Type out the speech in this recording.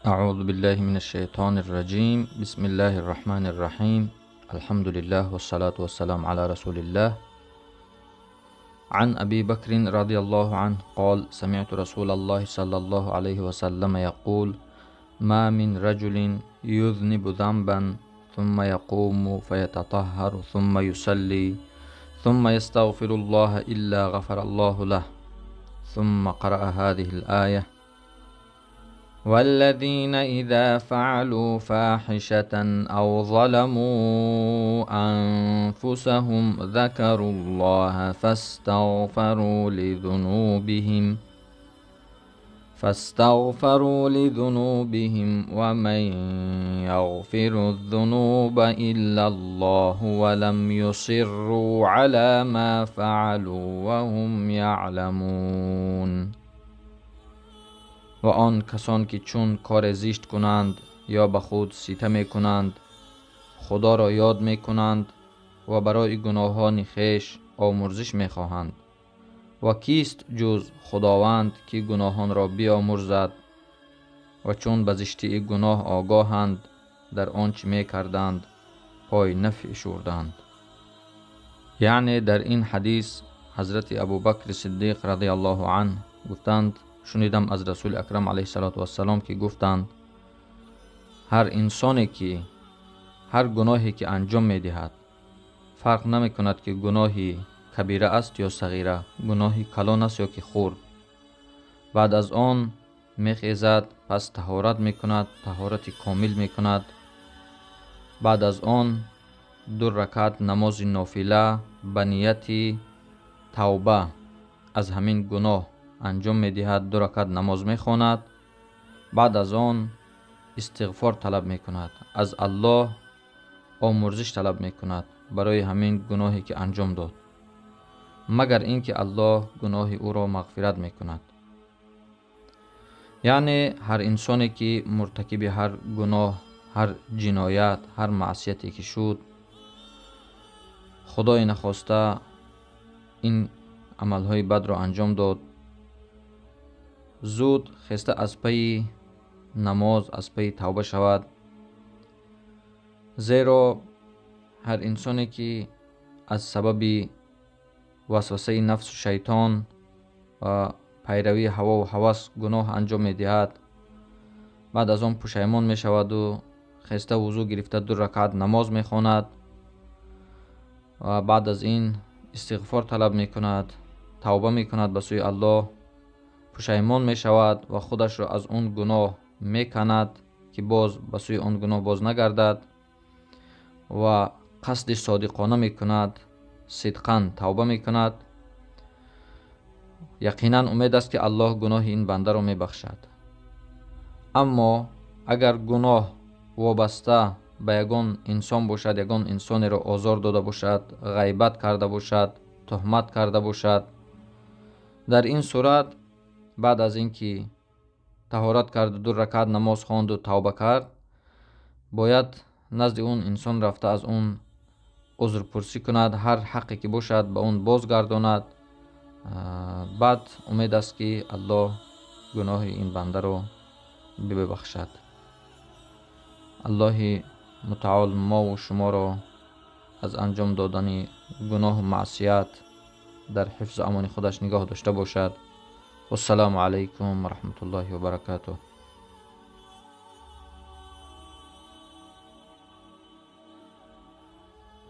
أعوذ بالله من الشيطان الرجيم. بسم الله الرحمن الرحيم. الحمد لله والصلاة والسلام على رسول الله. عن أبي بكر رضي الله عنه قال: سمعت رسول الله صلى الله عليه وسلم يقول: ما من رجل يذنب ذنبا ثم يقوم فيتطهر ثم يصلي ثم يستغفر الله إلا غفر الله له. ثم قرأ هذه الآية: والذين إذا فعلوا فاحشة أو ظلموا أنفسهم ذكروا الله فاستغفروا لذنوبهم ومن يغفر الذنوب إلا الله ولم يصروا على ما فعلوا وهم يعلمون. Ва он касон ки чун кори зишт кунанд ё ба худ ситам мекунанд, Худоро ёд мекунанд ва барои гуноҳони хеш омурзиш мехоҳанд. Ва кист ҷуз Худованд ки гуноҳонро биомурзад? Ва чун ба зиштии гуноҳ огоҳанд, дар он чӣ мекарданд пой нафишурданд. Яъне дар ин ҳадис ҳазрати Абубакри Сиддиқ радиаллоҳу анҳ гуфтанд: шунидам аз Расули Акрам алайҳиссалоту вассалом ки гуфтанд: ҳар инсоне ки ҳар гуноҳе ки анҷом медиҳад, фарқ намекунад ки гуноҳи кабира аст ё сағира, гуноҳи калон аст ё ки хурд, баъд аз он мехезад, пас таҳорат мекунад, таҳорати комил мекунад, баъд аз он 2 ракат намози нофила ба нияти тавба аз ҳамин гуноҳ анҷом медиҳад, 2 ракат намоз мехонад, баъд аз он истиғфор талаб мекунад, аз Аллоҳ омурзиш талаб мекунад барои ҳамин гуноҳе ки анҷом дод, магар ин ки Аллоҳ гуноҳи ӯро мағфират мекунад. Яъне ҳар инсоне ки муртакиби ҳар гуноҳ, ҳар ҷиноят, ҳар маъсияте ки шуд, Худои нахоста ин амалҳои бадро анҷом дод, зуд хеста аз пайи намоз, аз пайи тавба шавад. Зеро ҳар инсоне ки аз сабаби васвасаи нафсу шайтон ва пайравии ҳавову ҳавас гуноҳ анҷом медиҳад, баъд аз он пушаймон мешаваду хеста вузӯ гирифта 2 ракат намоз мехонад ва баъд аз ин истиғфор талаб мекунад, тавба мекунад ба сӯи Аллоҳ, пушаймон мешавад ва худашро аз он гуноҳ меканад ки боз ба сӯи он гуноҳ боз нагардад ва қасди содиқона мекунад, сидқан тавба мекунад. Яқинан умед аст ки Аллоҳ гуноҳи ин бандаро мебахшад. Аммо агар гуноҳ вобаста ба ягон инсон бошад, ягон инсонеро озор дода бошад, ғайбат карда бошад, туҳмат карда бошад, дар ин сурат баъд аз ин ки таҳорат кард, 2 ракат намоз хонду тавба кард, бояд назди он инсон рафта аз он узрпурсӣ кунад, ҳар ҳаққе ки бошад ба он бозгардонад. Баъд умед аст ки Аллоҳ гуноҳи ин бандаро бибахшад. Аллоҳи мутаол мову шуморо аз анҷом додани гуноҳу маъсият дар ҳифзу амони худаш нигоҳ дошта бошад. Вассалому алайкум ва раҳматуллоҳи ва баракатуҳ.